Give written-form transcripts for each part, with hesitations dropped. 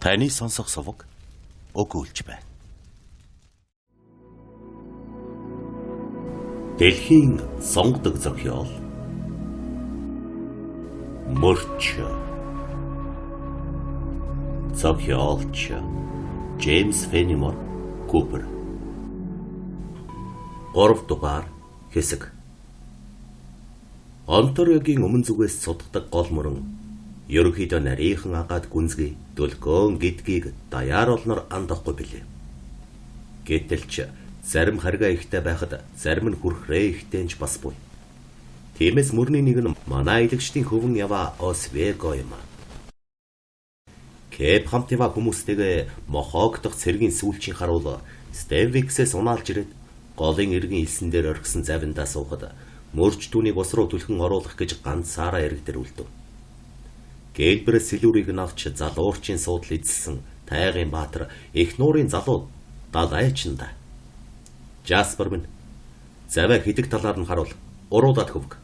Таны сонсох суваг өгүүлж байна. Дэлхийн сонгодог зохиол Мөрч. Зохиолч Джеймс Фенимор Купер. 3 дугаар хэсэг. Онтариогийн өмнө зүгээс судгадаг гол мөрөн ерөнхийдөө нарийнхан агаад гүнзгий дөлгөөн гэдгийг даяар олноор андахгүй билээ. Гэтэл ч зарим харгаа ихтэй байхад зарим нь хүрхрээ ихтэй ч бас буй. Тиймээс мөрний нэг нь манай аялагчдын хөвөн яваа Освего юм. Кэп хамт яваа хүмүүстэйгээ мохоогдох цэргийн сүүлчийн харуул Стенвиксээс унаалж ирээд голын эргэн элсэн дээр орхисон завиндаа суухад мөрч түүнийг ус руу түлхэн оруулах гэж ганцаараа эрэг дээр үлдэв. Гэлбэр сэлүүрийг нь авч залуурчийн суудал эзэлсэн тайгын баатар их нуурын залуу далайчнда. Жаспер минь завай хэдэг талаар нь харуул уруулаад хөвг.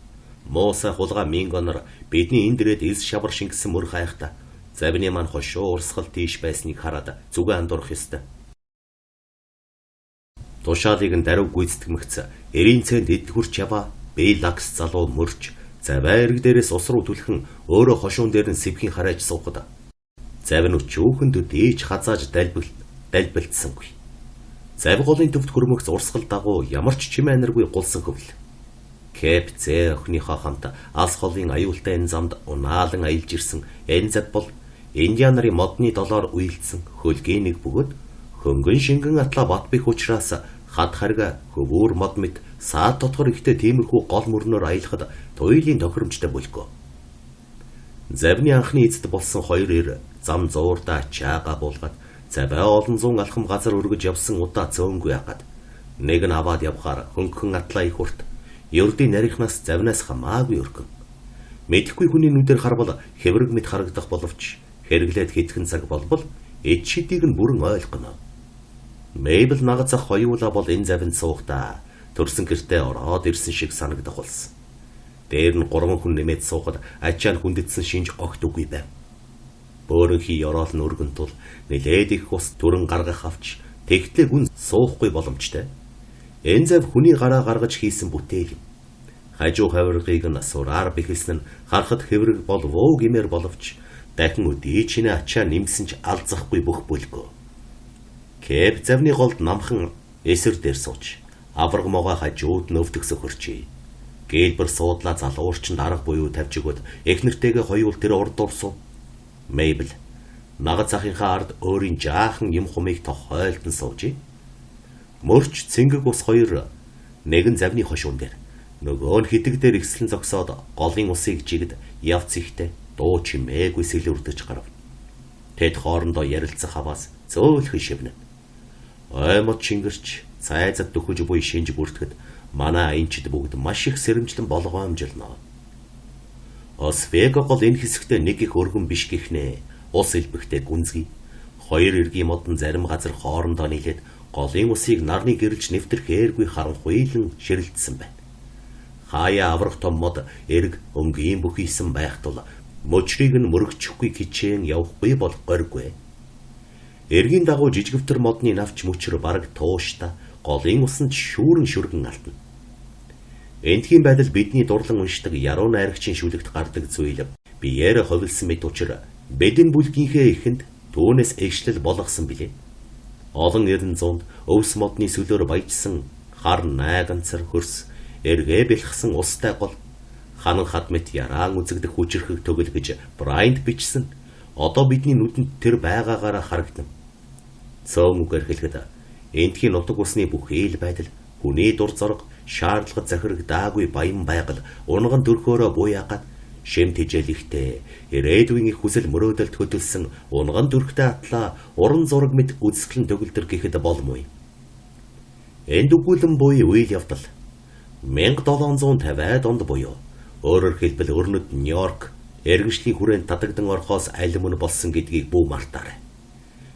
Мууса хулгай Мингонор бидний энд ирээд элс шавар шингэсэн мөр хайхта завны маань хошуу урсгал тийш байсныг хараад зүгээ андуурах ёстой. Тушаалыг нь даруй гүйцэтгэмэгц эрийн цэнд эд хурч яваа Бэлакс залуу мөрч завай эрэг дээрээс ус руу түлхэн өөрөө хошуун дээр нь сэвхийн харайж суухад завь нь өчүүхэн төдийч хазааж далбилдсангүй. Завь голын төвд хөрмөгц урсгал дагуу ямар ч чимээ аниргүй гулсан хөвл. Кэп зээ охиныхоо хамт алс холын аюултай энэ замд унаалан аялж ирсэн энэ зав бол Индиан нарын модны долоор уйлдсан хөлгийн нэг бөгөөд хөнгөн шингэн атлаа бат бих учраас хад харга хөвүүр мод мэт саад дотгор ихтэй тиймэрхүү гол мөрнөөр аялахад туйлын тохиромжтой бүлгөө. Завны анхны эзэд болсон хоёр эр зам зуурдаа чаага буулгаад завай олон зуун алхам газар өргөж явсан удаа цөөнгүй яагаад нэг нь аваад явхаар хөнгөн атлаа их урт ердийн нарийнхнаас завнаас хамаагүй өргөн. Мэдэхгүй хүний нүдээр харвал хэврэг мэт харагдах боловч хэрэглээд хэдхэн цаг болбол эд шидийг нь бүрэн ойлгоно. Мейбл нагацах хоёулаа бол энэ завинд суухдаа төрсөн гэртээ ороод ирсэн шиг санагдах болсон. Дээр нь 3 хүн нэмээд суухад ачаа нь хүндэтсэн шинж огт үгүй байв. Бөөрөнхий ёроол нь өргөн тул нэлээд их ус түрэн гаргах авч тэгтлээ гүн суухгүй боломжтой. Энэ зав хүний гараа гаргаж хийсэн бүтээл юм. Хажуу хавиргыг нь сураар бэхэлсэн нь харахад хэврэг бол вуу гэмээр боловч дахин өдий чинээ ачаа нэмсэн ч алзахгүй бүх бүлгөө. Кэп завны голд намхан эсэр дээр сууж авраг могой хажууд нь өвдөгсөх хөрчээ. Гэлбэр суудлаа залуурчинд арга буюу тавьж өгөөд эхнэртэйгээ хоёул тэр урд дурсав. Мейбл нагад захынхаа ард өөрийн жаахан юм хумыг тохойлдон суужээ. Мөрч цэнгэг ус хоёр нэгэн завны хошуун дээр нөгөө нь хидэг дээр ихслэн зогсоод голын усыг жигд явц ихтэй дуу чимээгүй сэлүрдэж гарав. Тэд хоорондоо ярилцах аваас зөөлхөн шивнэ. Ой мод шингэрч цайзад дөхөж буй шинж бүртгэд манай аянчид бүгд маш их сэрэмжлэн болгоомжилно. Освего гол энэ хэсэгтээ нэг их өргөн биш гэхнээ ус элбэгтэй гүнзгий. Хоёр эргийн модон зарим газар хоорондоо нийлээд голын усыг нарны гэрэлж нэвтэрхээргүй харанхуйлан ширэлдсэн байна. Хаяа аврах том мод эрг өнгийн бүхийсэн байх тул мөчрийг нь мөрөгчихгүй хичээн явахгүй бол горьгүй. Эргийн дагуу жижигвтер модны навч мөчр бараг туушта голын усанд шүүрэн шүргэн алтна. Эндхийн байдал бидний дурлан уншдаг яруу найрагчийн шүлэгт гардаг зүйл биеэрээ ховилсон мэт учир бедэн бүлгийнхээ эхэнд түүнээс эгшлэл болгосон билээ. Олон эрен зуунд өвс модны сүлөөр баяжсан хар найганцар хөрс эргээ бэлхсэн устай гол ханан хад мэт яраан үзэгдэх хүчирхэг төгөл гэж Брайант бичсэн. Одоо бидний нүдэнд тэр байгаагаараа харагдана. Цөөн үгээр хэлэхэд эндхийн нутаг усны бүхий л байдал хүний дур зорго шаардлагад захирагдаагүй баян байгаль унган төрхөөрөө буяагаад шим тижэл ихтэй ирээдүйн их хүсэл мөрөөдөлд хөдөлсөн унган төрхтэй атлаа уран зураг мэт үзэсгэлэн төгөлдөр гэхэд болмгүй. Энд өгүүлэн буй үйл явдал 1750-ад онд буюу өөрөөр хэлбэл өрнөд Нью-Йорк эргэншлийн хүрээнд татагдан орохоос аль мөн болсон гэдгийг бүү мартаарай.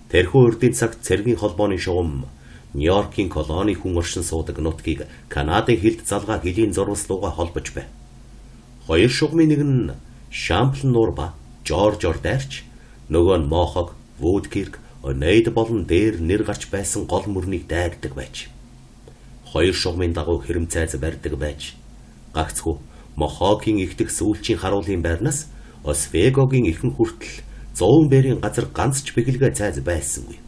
Тэрхүү урдын цагт цэргийн холбооны шугам Нью-Йоркийн колони хүн оршин суудаг нутгийг Канадын хилд залгаа хөлийн зурвас руугаа холбож байв. Хоёр шугамын нэг нь Шамплен нуур ба Жоржоор дайрч нөгөө нь Мохог Вудкирк, Онейд болон дээр нэр гарч байсан гол мөрнийг дайрдаг байж. Хоёр шугамын дагуу хэрэм цайз барьдаг байж. Гагцхүү Мохокийн ихдэх сүүлчийн харуулын байрнаас Освегогийн ихэнх хүртэл 100 бэрийн газар ганц ч бэхэлгээ цайз байсангүй.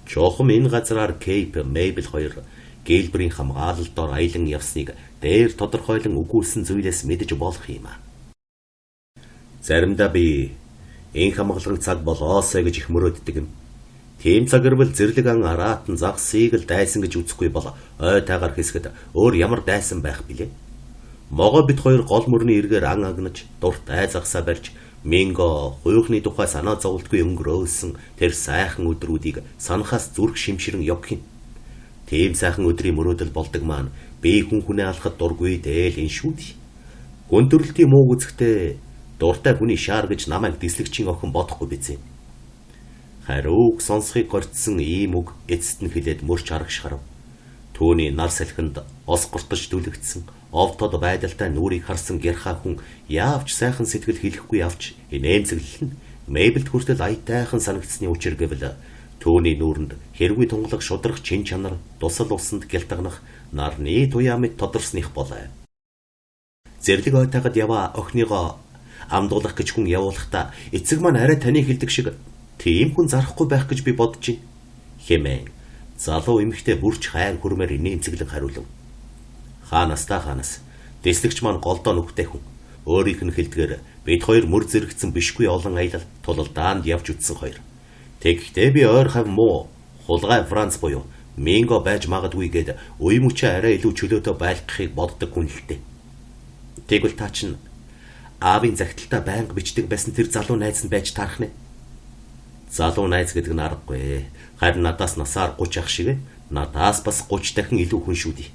Чухам энэ газраар Кейп, Мейбл хоёр Гэлбрийн хамгаалалт дор аялан явсныг дээр тодорхойлон өгүүлсэн зүйлээс мэдэж болох юм а. Заримдаа би энэ хамгаалгын цаг болоосой гэж их мөрөөддөг юм. Тийм цаг ирвэл зэрлэг ан араатан загсыг л дайсан гэж үзэхгүй бол ой таагаар хэсгэд өөр ямар дайсан байх билээ. Могоо бит хоёр гол мөрний эргээр ан агнаж дуртай загсаа барьж Минго хуйхны тухай санаа зовлтгүй өнгөрөөсөн тэр сайхан өдрүүдийг санахаас зүрх шимширэн явх юм. Тийм сайхан өдрийн мөрөөдөл болдог маань би хүн хүнээ алхад дургүй дээл энэ шүү дээ. Гүн төрөлтийн мууг үзэхдээ дуртай хүний шаар гэж намайг дислэгчийн охин бодохгүй биз. Хариуг сонсхийг горьдсон ийм үг эцэст нь хэлээд мөрч арагш харав. Түүний нар салхинд ос гортож түлэгдсэн овтод байдалтай нүрийг харсан гэрхаа хүн яавч сайхан сэтгэл хэлэхгүй авч инээмсэглэл нь Мейбелд хүртэл аятайхан санагдсны учир гэвэл түүний нүүрэнд хэргүй тунгалаг шудрах чин чанар дусал усанд гялтганах нарны туяа мэт тодорсных болоо. Зэрлэг ойтайгад яваа охиныгоо амдуулах гэж хүн явуулахдаа эцэг маань арай таны хэлдэг шиг тийм хүн зарахгүй байх гэж би бодож байна хэмээн залуу эмэгтэй бүрч хайр хүрмээр инээмсэглэн хариулав. Хаанаас та хаанаас дэслэгч маань голдоо нүхтэй хүн. Өөрийнх нь хэлдгээр бид хоёр мөр зэрэгцэн бишгүй олон аялал тулалдаанд явж үтсэн хоёр. Тэгэхдээ би ойр хав муу хулгай Франц буюу Минго байж магадгүй гэд үе мөчөө арай илүү чөлөөтэй байлгахыг боддог хүн л дээ. Тэгвэл та чинь аавын захидалтаа байнга бичдэг байсан тэр залуу найз нь байж таарах нэ. Залуу найз гэдэг нь аргагүй. Харин надаас насаар 30 ах шиг надаас бас 30 дахин илүү хүн шүү дээ.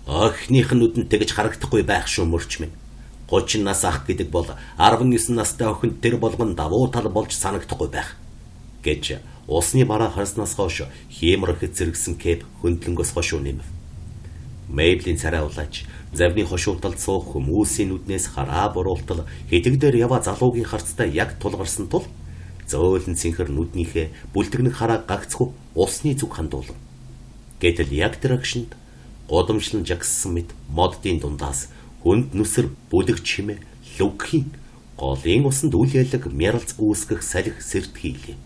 Охиных нь нүдэнд тэгж харагдахгүй байх шүү мөрч минь. 30 нас ах гэдэг бол 19 настай охинд тэр болгон давуу тал болж санагдахгүй байх гэж усны бараа харснаас хойш хиймор ихэд зэрэгсэн Кэп хөндлөнгөөс хошуу нэмв. Мейблийн царай улааж завны хошуу талд суух хүмүүсийн нүднээс хараа буруултал хэдэг дээр яваа залуугийн харцтай яг тулгарсан тул зөөлөн цэнхэр нүднийхээ бүлтгэнэг хараа гагцхүү усны зүг хандуулав. Гэтэл яг тэр агшинд гудамжлан жагссан мэт моддын дундаас хүнд нүсэр бүлэг чимээ лүгхийн голын усанд үл ялаг мяралц үүсгэх салхи сэрт хийлээ.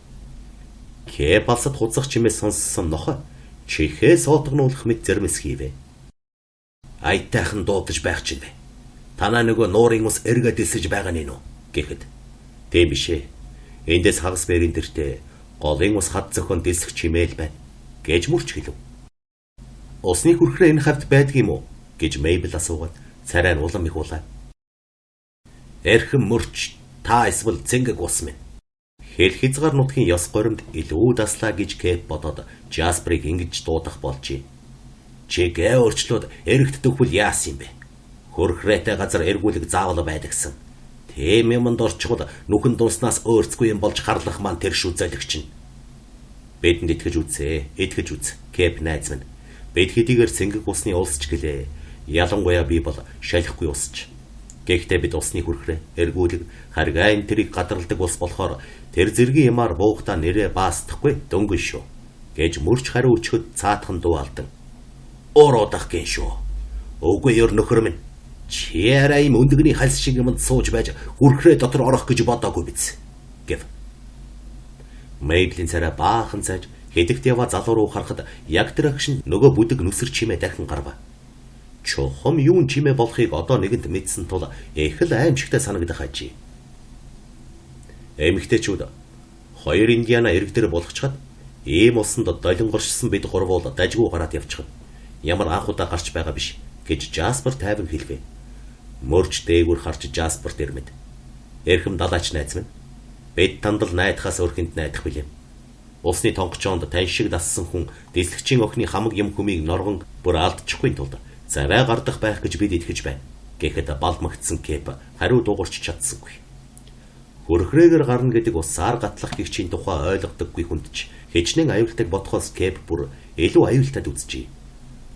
Кэп алсад хуцах чимээ сонссон нохой чихээ соотгонуулах мэт зэрмэс хийвэ. Аятайхан дуудаж байх чинь вэ. Танаа нөгөө нуурын ус эргээд элсэж байгаа нэ нү гэхэд тийм биш ээ. Эндээс хагас бэрийн дэртээ голын ус хад зохион дэлсэх чимээ л байна гэж мөрч хэлв. Усны хүрхрээ энэ хавьд байдгийм үү гэж Мейбл асуугаад царай нь улам их улаав. Эрхэм мөрч та эсвэл цэнгэг ус минь. Хэл хязгаар нутгийн ёс горимд илүү даслаа гэж Кэп бодоод Жасперыг ингэж дуудах болжээ. Чи гээ өөрчлөөд эрэгт дөхвөл яасан юм бэ? Хөрхрээтэй газар эргүүлэг заавал байдагсан. Тийм юмд орчихвол нүхэн дунснаас өөрцгүй юм болж харлах маань тэр шүү золигч нь. Бидэнд итгэж үзээ, итгэж үз. Кэп найз минь. Бид хэдийгээр цэнгэг усны улсч гэлээ. Ялангуяа би бол шалихгүй усч. Гэхдээ бид усны хүрхрээ, эргүүлэг, харгай энэ тэрийг гадралдаг улс болохоор тэр зэргийн юмар буухдаа нэрээ баастахгүй дөнгөн шүү гэж мөрч хариу өчгөд цаатхан дуу алдан. Уруудах гин шүү. Үгүй ер нөхөр минь. Чи арай им өндөгний хальс шиг юмд сууж байж хүрхрээ дотор орох гэж бодоогүй биз гэв. Мейблийн царай баахан цайж хэдэгт яваа залуу руу харахад яг тэр агшин нөгөө бүдэг нүсэр чимээ дахин гарва. Чухам юун чимээ болохыг одоо нэгэнд мэдсэн тул их л аимшигтай санагдах ажээ. Эмэгтэйчүүд хоёр индиана эрэг дээр болгочход ийм усанд долонгоршсон бид гурвуул дажгүй гараад явчихна. Ямар анх удаа гарч байгаа биш гэж Жаспер тайван хэлвэ. Мөрч дээгүр харж Жасперт ирмэд. Эрхэм далаач найз минь. Бид танд л найдахаас өөр хүнд найдах билээ. Усны тонгочоонд тань шиг дассан хүн дислэгчийн охины хамаг юм хүмийг норгон бүр алдчихгүй тулд завай гардах байх гэж бид итгэж байна. Гэхэд балмагцсан Кэп хариу дуугарч чадсангүй. Хөрхрээгээр гарна гэдэг усаар гатлах гихчийн тухай ойлгодоггүй хүнд ч хичнээн аюултайг бодхоос Кэп бүр илүү аюултайд үзжээ.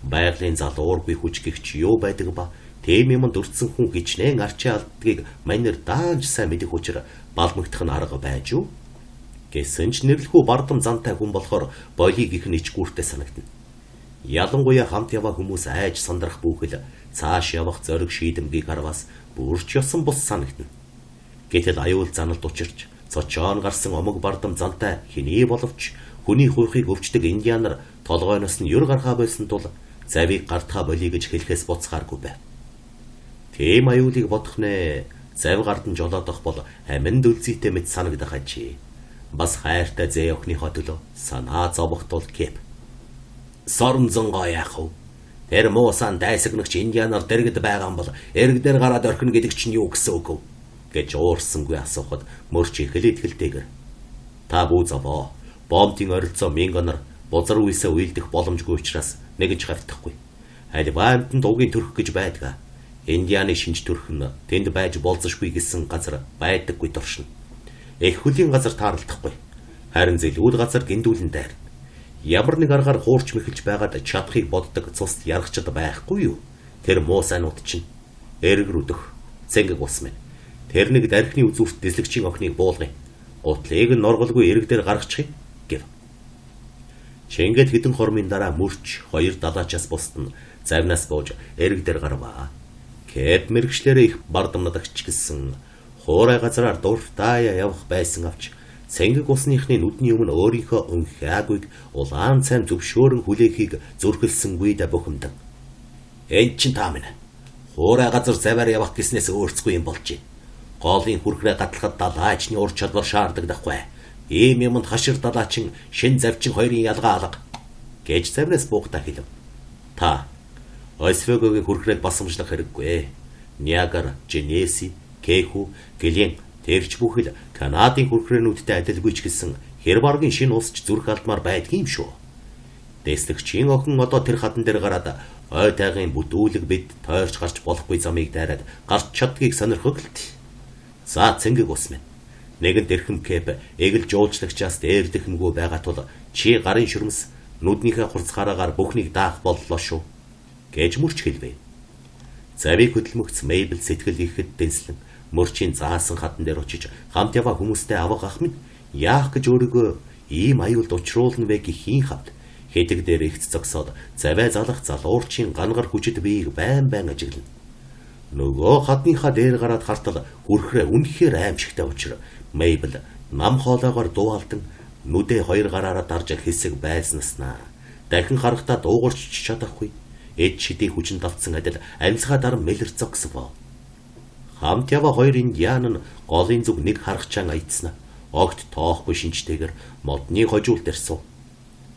Байгалийн залуургүй хүч гихч юу байдаг ба тийм юмд өртсөн хүн хичнээн арчаа алддгийг манер даанч сайн мэдэх учир балмагдах нь арга байж юу? Гэсэн ч нэрлэхүү бардам зантай хүн болохоор болиг их нэггүүртэй санагдана. Ялангуяа хамт яваа хүмүүс айж сандрах бүхэл цааш явах зориг шийдэмгийг харвас бүрч ёсон бус санагдана. Гэтэл аюул заналд учирч цочоон гарсан омог бардам зантай хэний боловч хүний хуйхыг өвчдөг индианаар толгойноос нь юр гархаа болсон тул завийг гартхаа болиё гэж хэлэхээс буцгааргүй байв. Тийм аюулыг бодох нэ зав гардан жолоодох бол аминд үлзийтэй мэт санагдах ажээ. Бас хайртай зээ охиныхоо төлөө санаа зовох тул Кеп. Соронзонгоо яах вэ? Тэр муусан дайсагнагч индианаар дэргэд байгаа юм бол эрг дээр гараад орхино гэдэг чинь юу гэсэн үг вэ? Гэж уурсангүй асуухад мөрч их л итгэлтэйгэр. Та бүү зовоо. Бомтын ойролцоо Мингонор бузар үесээ уйлдах боломжгүй учраас нэгж хавтахгүй. Альва амьтанд угийн төрх гэж байдаг. Индианы шинж төрх нь тэнд байж болзошгүй гэсэн газар байдаггүй дуршина. Эх хөлийн газар таарлахгүй. Харин зэлүүд газар гиндүүлэн дайрна. Ямар нэг аргаар хуурч мэхэлж байгаад чадахыг боддог цус яргачд байхгүй юу? Тэр муу сайнууд чинь эрг рүү дөх цэнгэг ус минь. Тэр нэг дархины үзүүрт дэслэгчийн охиныг буулгая. Гутлыг нь норголгүй эрг дээр гаргачих гэв. Чингэд хэдэн хормын дараа мөрч хоёр далаачаас бусдна завнаас бууж эрг дээр гарваа. Кэп мэрэгчлэрээ их бардамнадагч гэсэн хуурай газраар дуртай явах байсан авч цэнгэг усныхны нүдний өмнө өөрийнхөө өнхиагүйг улаан цайм зөвшөөрөн хүлээхийг зүрхэлсэнгүй да бухимдан. Эн чин та минь хуурай газар заваар явах гэснээс өөрцгүй юм болж. Голын хүрхрээ гатлахад далаачны ур чадвар шаардагдахгүй. Ийм юмд хашир далаачин шин завчин хоёрын ялгаа алга гэж завнаас буухдаа хэлв. Та Освегогийн хүрхрээг басамжлах хэрэггүй. Ниагар, Женеси, Кеху, Глен тэрч бүхэл Канадын хүрхрээнүүдтэй адилгүй ч гэсэн хэр баргийн шинэ улсч зүрх алдмаар байдгийн юм шүү. Дэслэгчийн охин одоо тэр хадан дээр гараад ой тайгын бүтүүлэг бид тойрч гарч болохгүй замыг дайраад гарч чаддгийг сонирхогт. За цэнгэг ус минь. Нэгэнт эрхэм Кэп эгэл жуулчлагчаас дээрдэхэмгүй байгаа тул чи гарын шүрмэс нүднийхээ хурцгаараагаар бүхнийг даах боллоо шүү гэж мөрч хэлвэ. Завийг хөдөлмөгц Мейбл сэтгэл ихэд дэнслэн мөрчийн заасан хадан дээр очиж хамт яваа хүмүүстэй авах ах минь яах гэж өөрийгөө ийм аюулд учруулна вэ гэхийн хавд хэдэг дээр ихц зогсоод завай залах залуурчийн гангар хүчит биеийг байн байн ажиглана. Нөгөө хадныхаа дээр гараад хартал хүрхрээ үнэхээр аимшигтай учраа Мейбл нам хоолоогоор дууалдан нүдээ хоёр гараараа дарж хэсэг байснасна. Дахин харахтаа дуугарч чадахгүй эд шидийн хүчин давтсан адил амьсгаа даран мэлэр зогсов. Хамт яваа хоёр индиан нь голын зүг нэг харахчаан аятсна. Огт тоохгүй шинжтэйгэр модны хожуулт ирсэн.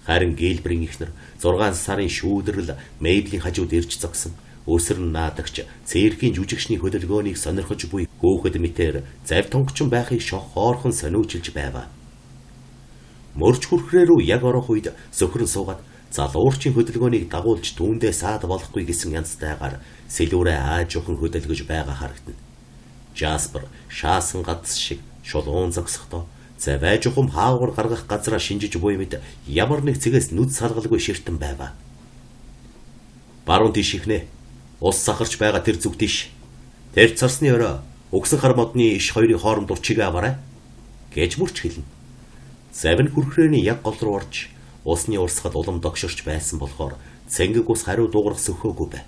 Харин Гилбрийн эхнэр 6 сарын шүүдрэл Мейблийн хажууд ирж зогсон. Өсөрн наадагч цэргийн жүжигчний хөдөлгөөнийг сонирхож буй хүүхэд мэтэр зав тонгочин байхыг шохоорхон сониучилж байваа. Мөрч хүрхрээ рүү яг орох үед сөхрөн суугаад залуурчийн хөдөлгөөнийг дагуулж түүндээ саад болохгүй гэсэн янзтайгаар сэлүүрээ аажуухан хөдөлгөж байгаа харагдана. Жаспер шаасан гац шиг шулуун зогсохдоо завай жухам хаавар гаргах газраа шинжиж буй мэд ямар нэг цэгээс нүд салгалгүй ширтэн байваа. Баруун тийш ихнэ. Ус сахарч байгаа тэр зүг тийш. Тэр царсны орой угсан хар модны иш хоёрын хооронд урчигээ аваарай гэж мөрч хэлнэ. Завин хүрхрээний яг гол руу орж усны урсгал улам догширч байсан болохоор цэнгэг ус хариу дуугарах сөхөөгүй байв.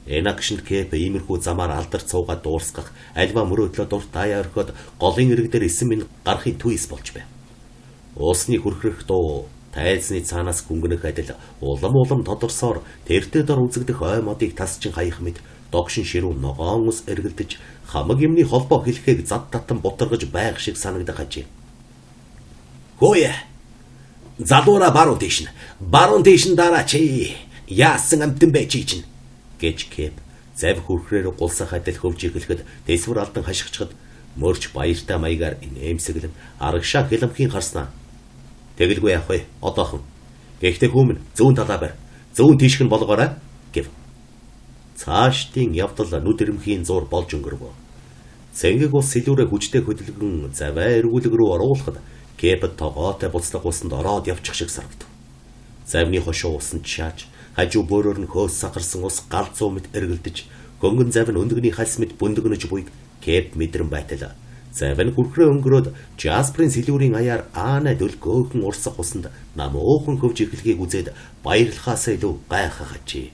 Энакшинд Кэп иймэрхүү замаар алдарт суугаад дуурсгах альва мөрөөдлөө дуртай орхиод голын эрэг дээр эсэн минь гарахын түйс болж байв. Усны хүрхрэх дуу тайлсны цаанаас гүнгэнэх адил улам улам тодорсоор тэртээ дор үзэгдэх ой модыг тасчин хаях мэт догшин ширүү ногоон ус эргэлдэж хамаг юмны холбоо хэлхээг зад татан бутаргаж байх шиг санагдах ажээ. Хөөе. Залуура баруун тийш нь. Баруун тийш нь дараа чи. Яасан амтан бэ чи чинь гэж Кэп зав хүрхрээр гулсах адил хөвж эхлэхэд тэсвэр алдан хашгичхад мөрч баяртай маягаар нэмсэглэн арагшаа хилэмхийн харснаа. Тэгэлгүй яах вэ? Одоохон. Гэхдээ хүмүүн зүүн талаа барь. Зүүн тийшх нь болгоорой гэв. Цаашдын явдал нүд ирэмхийн зур болж өнгөрвөө. Цэнгэг ус сэлүүрээ хүчтэй хөдөлгөн завай эргүүлэг рүү оруулахад Кэпэд тогоотой буцлаг усанд ороод явчих шиг санагдав. Завны хошуу усанд шааж хажуу бөөрөөр нь хөөс сахарсан ус галзуу мэт эргэлдэж хөнгөн зав нь өндөгний хальс мэт бүндөгнөж буйг Кэп мэдрэн байтал. Завин хүрхрээ өнгөрөөд Жасперийн сэлүүрийн аяар аанай дөлгөөхөн урсах усанд намуухан хөвж эхлэхийг үзээд баярлахаасаа илүү гайхах ажээ.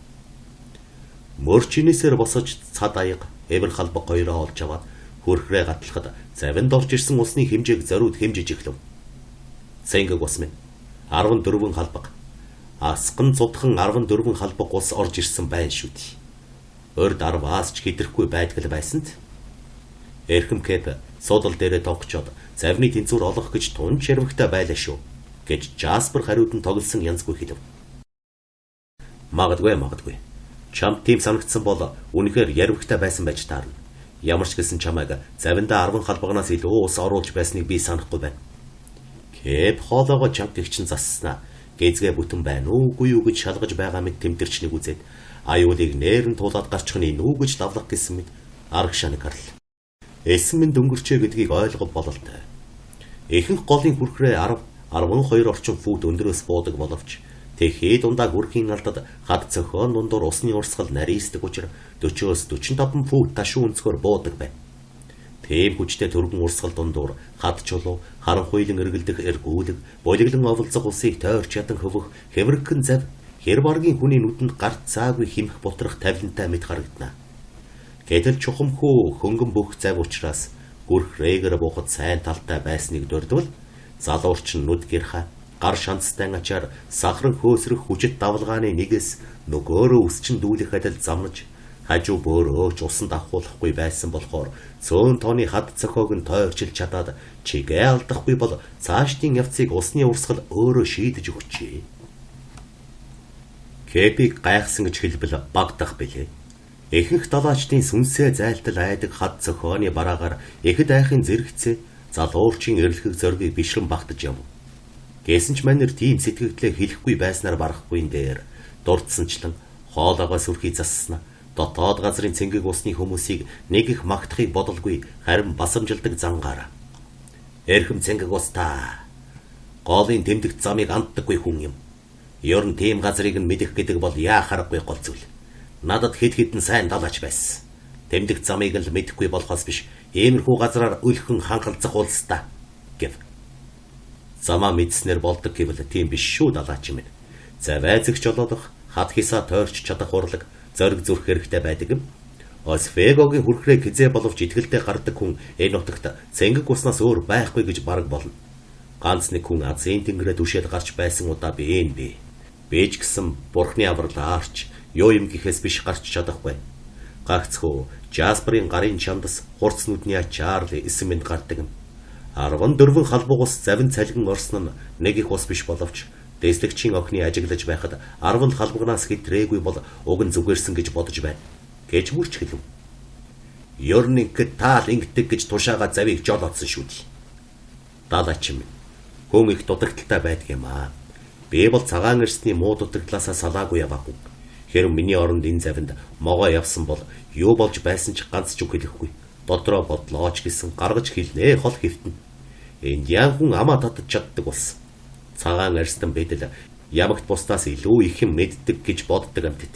Мөрчнээсээр босож цад аяга эвэр халбаг хоёроо олж аваад хүрхрээ гатлахад завинд орж ирсэн усны хэмжээг зориуд хэмжиж эхлэв. Цэнгэг ус минь 14 халбаг. Асган зудхан 14 халбаг ус орж ирсэн байна шүү дээ. Урд 10-аас ч хэтрэхгүй байдгал байсан т. Эрхэм Кэп суудал дээрээ тогчоод завны тэнцвэр олох гэж тун чирвэгтэй байлаа шүү гэж Жаспер хариуд нь тоглосон янзгүй хэлв. Магадгүй магадгүй. Чамд тийм санагдсан бол үнэхээр ярвигтай байсан байж таарна. Ямар ч гэсэн чамайг завиндаа 10 халбагнаас илүү ус оруулж байсныг би санахгүй байна. Кэп хоолоогоо чанга гэгчин засснаа. Гэзгээ бүтэн байна уугүй юу гэж шалгаж байгаа мэт тэмдэрчнийг үзээд аюулыг нээрэн туулаад гарчих нь нү гэж лавлах гэсэн мэт арагшаа нэг гарлаа. Эсэн минь дөнгөрчээ гэдгийг ойлгов бололтой. Ихэнх голын хүрхрээ 10 12 орчим фут өндрөөс буудаг боловч тэгэхээ дундаа хүрхийн алдад хад цохион дундуур усны урсгал нарийсдаг учир 40-оос 45 фут ташуу өнцгөр буудаг байв. Тийм хүчтэй түргэн урсгал дундуур хад чулуу, харанхуйлан эргэлдэх эргүүлэг, булиглан оволцох усыг тойрч ядан хөвөх хэврэгхэн зав хэр баргийн хүний нүдэнд гарц цаагүй химх бутрах тавилантай мэт харагдана. Гэтэл чухамхүү хөнгөн бүх зав учраас гүрхрээгэр буухад сайн талтай байсныг дурдвал залуурч нь нүд гэрхаа гар шанстай ачаар сахаран хөөсрөх хүчит давлгааны нэгээс нөгөөрөө өсчин дүүлэх адил замнаж хажуу бөөрөөч усанд авахуулахгүй байсан болохоор цөөн тооны хад цохиог нь тойрчилж чадаад чигээ алдахгүй бол цаашдын явцыг усны урсгал өөрөө шийдэж өгчээ. Кэпийг гайхсан гэж хэлбэл багдах билээ. Ихэнх далаачдын сүнсээ зайлтал айдаг хад цохионы бараагаар ихэд айхын зэрэгцээ залуурчин эрлэхэг зоригийг бишрэн багтаж яв. Гэсэн ч манер тийм сэтгэгдлээ хэлэхгүй байснаар барахгүй дээр дурдсанчлан хоолоогоо сүрхий зассана дотоод газрын цэнгэг усны хүмүүсийг нэг их магтахыг бодолгүй харин басамжилдаг зангаараа. Эрхэм цэнгэг ус та голын тэмдэгт замыг анддаггүй хүн юм. Ер нь тийм газрыг нь мэдэх гэдэг бол яах аргагүй гол зүйл. Надад хэд хэдэн сайн далаач байсан. Тэмдэгт замыг л мэдэхгүй болохоос биш иймэрхүү газраар өлхөн ханхалцах улс та гэв. Замаа мэдснээр болдог гэвэл тийм биш шүү далаач минь. Завай зэгч олоодох хад хисаа тойрч чадах урлаг зориг зүрх хэрэгтэй байдаг юм. Осфегогийн хүрхрээг хизээ боловч итгэлтэй гардаг хүн энэ нутагт цэнгэг уснаас өөр байхгүй гэж бараг болно. Ганц нэг хүн Азийн тэнгэрээ түшээд гарч байсан удаа би энэ би. Би ч гэсэн бурхны авралаарч юу юм гэхээс биш гарч чадахгүй. Гагцхүү Жасперийн гарын чандас хурц нүдний ачаар л эсэн мэнд гардаг юм. 14 халбаг ус завин цалгин орсон нь нэг их ус биш боловч дэслэгчийн охины ажиглаж байхад 10 халбагнаас хэтрээгүй бол уг нь зүгээрсэн гэж бодож байна гэж мөрч хэлв. Ер нь ингээд таал ингэдэг гэж тушаага завийг жолоодсон шүү дээ. Далаач минь хүн их дутагдaltaй байдаг юм аа. Би бол цагаан эрсний муу дутагдлаасаа салаагүй яваагүй. Хэрэв миний оронд энэ завинд могоо явсан бол юу болж байсан ч ганц ч үг хэлэхгүй. Дотроо бодлооч гэсэн гаргаж хэлнэ хол хэвтэн. Индиан хүн амаа татаж чаддаг болсон. Цагаан арьстан бидэл ямагт бусдаас илүү их юм мэддэг гэж боддог амьтад.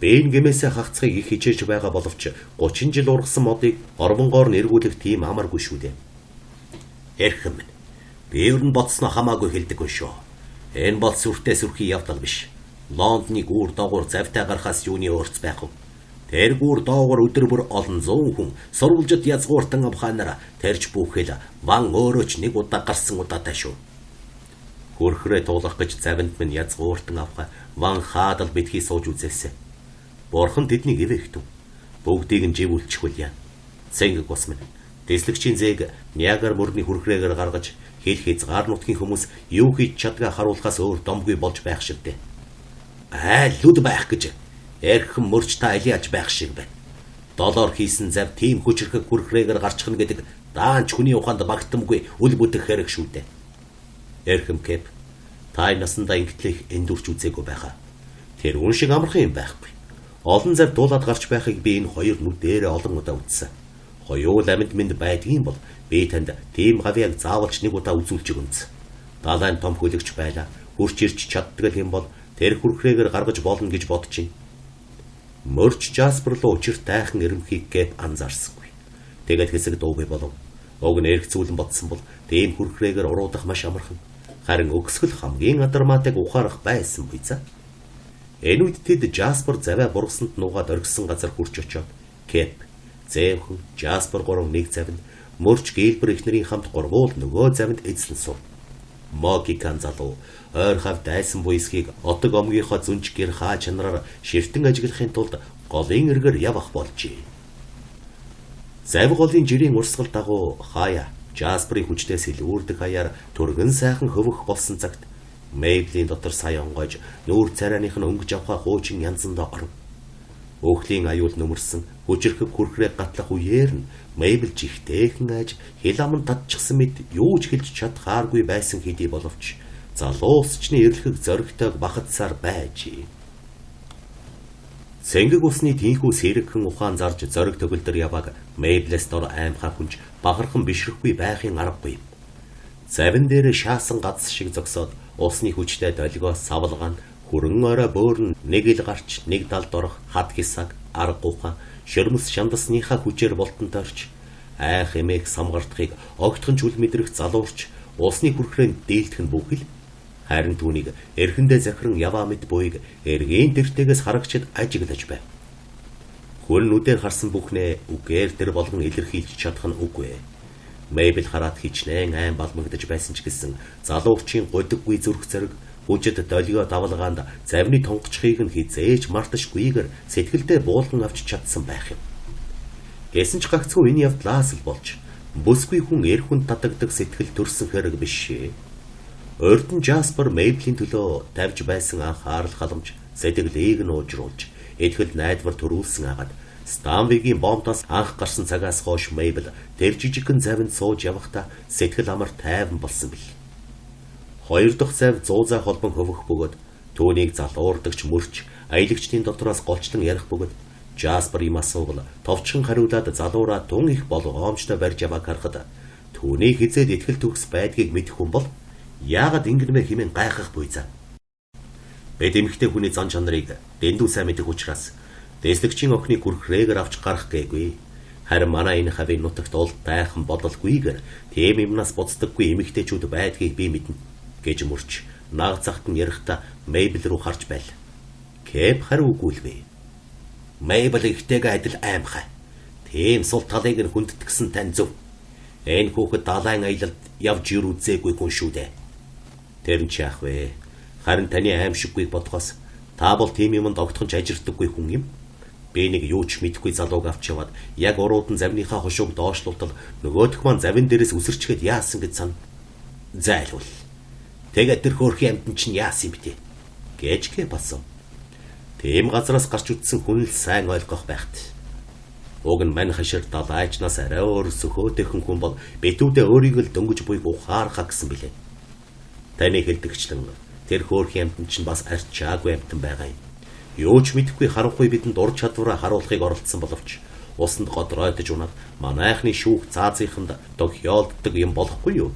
Би энэ гэмээсээ хагцахыг их хичээж байгаа боловч 30 жил ургасан модыг орвонгоор нэргүүлэх тийм амаргүй шүү дээ. Эрхэм минь. Би ер нь бодсноо хамаагүй хэлдэггүй шүү. Энэ бол сүртэй сүрхий явдал биш. Лондоныг үүр доогуур завтай гарахаас юуны өөрц байх вэ? Тэр гүр доогуур өдөр бүр олон зуун хүн сурвалжид язгууртан авхаанаар тэрч бүхэл ван өөрөө ч нэг удаа гарсан удаатай шүү. Хөрхрээ туулах гэж завинд минь язгууртан авхаа ван хаадал битгий сууж үзээсэ. Бурхан тэднийг ивэхтв. Бүгдийг нь живүүлчихвэл яа. Цэнгэг ус минь. Дэслэгчийн зээг Ниагар мөрний хүрхрээгээр гаргаж хил хязгаар нутгийн хүмүүс юу хийж чадгаа харуулахаас өөр домгүй болж байх шивдээ. Айл нүд байх гэж эрхэм мөрч та алиаж байх шиг байна. Долоор хийсэн зав тийм хүчрхэг хүрхрээгээр гарчихна гэдэг даанч хүний ухаанд магтамгүй үл бүтэх хэрэг шүү дээ. Эрхэм Кэп та энэ насандаа ингэтлэх эндүрч үзээгүй байхаа. Тэр үн шиг амархан юм байхгүй. Олон зав дуулаад гарч байхыг би энэ хоёр нүд дээрээ олон удаа үзсэн. Хоёул амьд мэнд байдгийн бол би танд тийм гавьяаг заавалч нэг удаа үзүүлж өгөнц. Далайн том хөлөгч байла. Хурч ирч чаддаг юм бол тэр хүрхрээгээр гаргаж болно гэж бодож байна. Мөрч Жаспер руу учир тайхан ирэмхийг Кэп анзаарсангүй. Тэгээд хэсэг дуугүй болов. Уг нь эргэцүүлэн бодсон бол тийм хүрхрээгээр уруудах маш амархан. Харин өгсгөл хамгийн адармаатайг ухаарах байсан буйзаа. Энэ үед тэд Жаспер завиа бургасанд нуугаад оргисон газар хүрч очоод Кэп, Зэвхэн, Жаспер гурав нэг завинд, Мөрч Гилбер эхнэрийн хамт гурвуул нөгөө завинд эзлэн суув. Могикан залуу ойр хав дайсан буйсхийг отог омгийнхоо зүнж гэр хаа чанараар ширтэн ажиглахын тулд голын эргээр явах болжээ. Завь голын жирийн урсгал дагуу хаяа Жасперийн хүчнээс илүүрдэх хаяар түргэн сайхан хөвөх болсон цагт Мейблийн дотор сая онгойж нүүр царайных нь өнгөж авхаа хуучин янзандаа оров. Өөхлийн аюул нөмөрсөн хүчирхэг хүрхрээг гатлах үеэр нь Мейбл жихтэйхэн айж хил ам нь татчихсан мэт юу ч хэлж чадхааргүй байсан хэдий боловч залуусчны эрлэхэг зоригтойг бахадсаар байжээ. Цэнгэг усны тийнхүү сэрэгхэн ухаан зарж зориг төгөлдөр явааг Мейблээс дор аймхаа хүнж бахархан бишрэхгүй байхын аргагүй юм. Завин дээр шаасан гац шиг зогсоод усны хүчтэй долгио савлгаан хүрэн орой бөөрн нэг ил гарч нэг далд орох хад хисаг арга ухаан шөрмөс шандасныхаа хүчээр болтон тойрч айх эмээх самгардахыг огтхон ч үл мэдрэх залуурч усны хүрхрээнд дийлдэх нь бүхэл харин түүнийг эрхэндээ захиран яваа мэт буйг эргийн тэртегээс харагчид ажиглаж байв. Хүн нүдээр харсан бүхнээ үгээр тэр болгон илэрхийлж чадах нь үгүй. Мейбл хараад хичнээн айн балмагдаж байсан ч гэсэн залуурчийн гудиггүй зүрх зориг хүчит долгио давлгаанд завны тонгоцхийг нь хизээж марташгүйгээр сэтгэлдээ буулган авч чадсан байх юм. Гэсэн ч гагцхүү энэ явдлаас л болж бүсгүй хүн эр хүн татагдах сэтгэл төрсөн хэрэг биш. Урд нь Жаспер Мейблийн төлөө тавьж байсан анхаарал халамж сэтгэлийг нь уужруулж итгэл найдвар төрүүлсэн агаад Станвигийн бомтоос анх гарсан цагаас хойш Мейбл тэр жижигхэн завинд сууж явахдаа сэтгэл амар тайван болсон бил. Хоёр дахь зав зуузай холбон хөвөх бөгөөд түүнийг залуурдагч мөрч аялагчдын дотроос голчлон ярих бөгөөд Жаспер юм асуувал товчхон хариулаад залуураа тун их болгоомжтой барьж явааг харахад түүний хизээд итгэл төгс байдгийг мэдэх хүн бол яагаад ингэнвэ хэмээн гайхах буйзаа. Бид эмэгтэй хүний зан чанарыг дэндүү сайн мэдэх учраас дэслэгчийн охиныг хүрхрээгээр авч гарах гээгүй. Харин манай энэ хавийн нутагт ол тайхан бодолгүйгээр тийм юмнаас буцдаггүй эмэгтэйчүүд байдгийг би мэднэ гэж мөрч наг цагт нь ярихдаа Мейбл рүү харж байл. Кэп хариу өгүүлвэ. Мейбл ихтэйгээ адил аймхай. Тийм сул талыг нь хүндэтгэсэн тань зөв. Энэ хүүхэд далайн аялалд явж юр үзээгүй хүн шүү дээ. Тэр нь ч яах вэ? Харин таны аимшиггүйг бодхоос та бол тийм юмд огтхон ч ажирдаггүй хүн юм. Би нэг юу ч мэдэхгүй залууг авч яваад яг урууд нь завныхаа хошууг доошлуултал нөгөөх маань завин дээрээс үсэрчгээд яасан гэж сан. Зайлвал. Тэгээд тэр хөөрхийн амьтан чинь яасан юм бэ? Гэж гэ болсон. Тийм газраас гарч үтсэн хүн л сайн ойлгох байхт. Уг нь мань хашир далайчнаас арай өөр сөхөөтэйхэн хүн бол битүүдээ өөрийг л дөнгөж буйг ухаархаа гэсэн билээ. Таны хэлдэгчлэн тэр хөөрхийн амьтан чинь бас арчаагүй амьтан байгаа юм. Юу ч мэдэхгүй харанхуй бидэнд ур чадвараа харуулахыг оролдсон боловч усанд годройтож унаад манайхны шүүх цаазынханд тохиолддог юм болохгүй юу?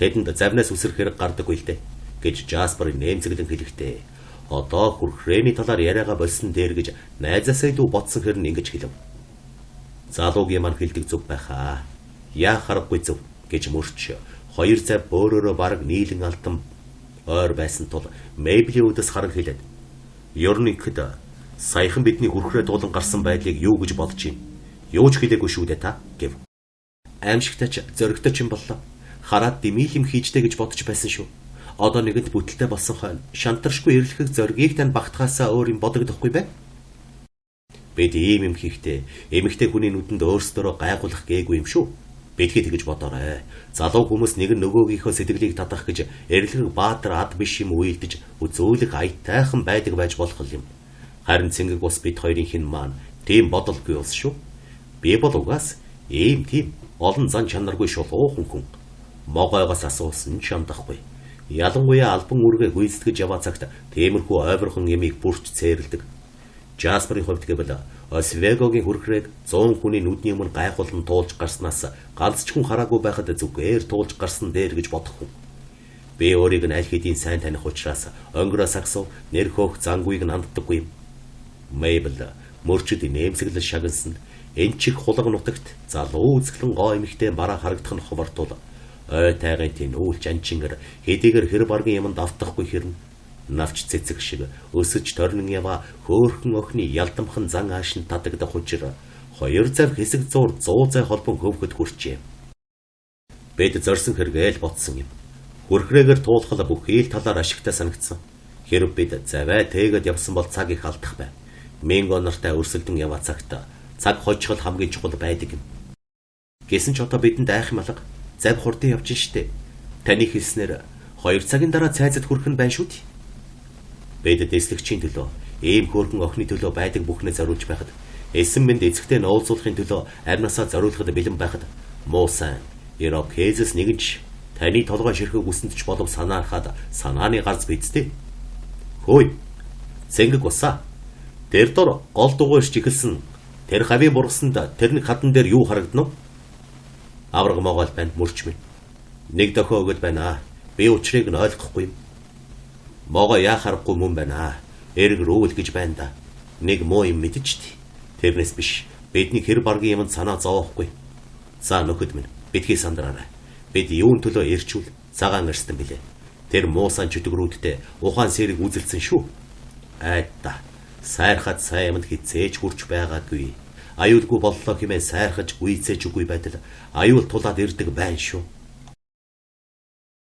Тэдэнд завнаас үсрэх хэрэг гардаггүй л дээ гэж Жаспер нэмзэглэн хэлэхдээ одоо хүрхрээний талаар яриагаа болсон дээр гэж найзаасаа илүү бодсон хэрн ингэж хэлв. Залуугийн маань хэлдэг зөв байхаа. Яах аргагүй зөв гэж мөрч хоёр зав бөөрөөрөө бараг нийлэн алтан ойр байсан тул Мейблийн үүдээс харан хэлээд ер нь ихэд саяхан бидний хүрхрээ дуулан гарсан байдлыг юу гэж бодож юм? Юу ч хэлээгүй шүү дээ та гэв. Аимшигтай ч зоригтой ч юм боллоо. Хараад дэмий юм хийжтэй гэж бодож байсан шүү. Одоо нэгэнт бүтэлтэй болсон хойно шантаршгүй эрлэхэг зоригийг тань багтахаасаа өөр юм бодогдохгүй бай. Бид ийм юм хийхдээ эмэгтэй хүний нүдэнд өөрсдөрөө гайхуулах гээгүй юм шүү. Битгий тэгж бодоорой. Залуу хүмүүс нэг нь нөгөөгийнхөө сэтгэлийг татах гэж эрлэг баатар ад биш юм уйлдэж үзүүлэх аятайхан байдаг байж болох юм. Харин цэнгэг ус бид хоёрын хэн маань тийм бодолгүй улс шүү. Би бол угаас ийм тийм олон зан чанаргүй шулуухан хүн. Могойгоос асуусан ч амдахгүй. Ялангуяа албан үүргээ гүйцэтгэж яваа цагт тиймэрхүү ойвархан ямыг бүрч цээрэлдэг. Жасперийн хувьд гэвэл Освегогийн хүрхрээг 100 хүний нүдний өмнө гайхуулан туулж гарснаас ганц ч хүн хараагүй байхад зүгээр туулж гарсан дээр гэж бодох хүн. Би өөрийг нь аль хэдийн сайн таних учраас онгороо сагсав нэр хөөх зангуйг нь анддаггүй юм. Мейбл мөрчид нэмсэглэл шагнасан. Энэ чих хулга нутагт залуу үзэсгэлэн гоо эмэгтэй бараа харагдах нь ховор тул ой тайгын тэнүүлж анчингэр хэдийгээр хэр баргийн юмд автахгүй хэрнэ. Навч цэцэг шиг өсөж торнон яваа хөөхөн охины ялдамхан зан ааш нь татагдах учир хоёр зав хэсэг зуур 100 зай холбон хөвгөд хүрчээ. Бид зорьсон хэрэгээ л ботсон юм. Хүрхрээгээр туулхал бүхий л талаар ашигтай санагдсан. Хэрв бид завай тээгээд явсан бол цаг их алдах байв. Минго нартай өрсөлдөн яваа цагт цаг хожихол хамгийн чухал байдаг юм. Гэсэн ч одоо бидэнд айх юм алга. Зав хурдан явж штэ. Таны хэлснээр 2 цагийн дараа цайзад хүрэх нь байна шүү дээ. Бид дэслэгчийн төлөө ийм хөөрхөн охины төлөө байдаг бүхнээ зориулж байхад эсэн мэнд эцэгтэй нь уулзуулахын төлөө амнасаа зориулахад бэлэн байхад муу сайн Ирокезэс нэгэн ч таны толгой ширхэг үсэнд ч болов санаархаад санааны гарц бидтэй. Хөөе. Цэнгэг усаа. Тэр дор гол дугуй ирж эхэлсэн. Тэр хавийн бургасанд тэр нэг хадан дээр юу харагдана вэ? Авраг могоол байна мөрч минь. Нэг дохио өгöd байна. Би учрыг нь ойлгохгүй юм. Могоо яах аргагүй мөн байна. Эрг рүүл гэж байна да. Нэг муу юм мэдэж дээ. Тэрнээс биш. Бидний хэр баргийн юмд санаа зовоохгүй. За нөхөд минь битгий сандраарай. Бид юун төлөө ирчүүл цагаан эрстэн билээ. Тэр муусан чөтгөрүүдтэй ухаан сэрэг үзэлцэн шүү. Айда. Сайрхад сайн юмд хизээж хүрч байгаагүй. Аюулгүй боллоо хэмээн сайрхаж гүйцээж үгүй байтал аюул тулаад ирдэг байна шүү.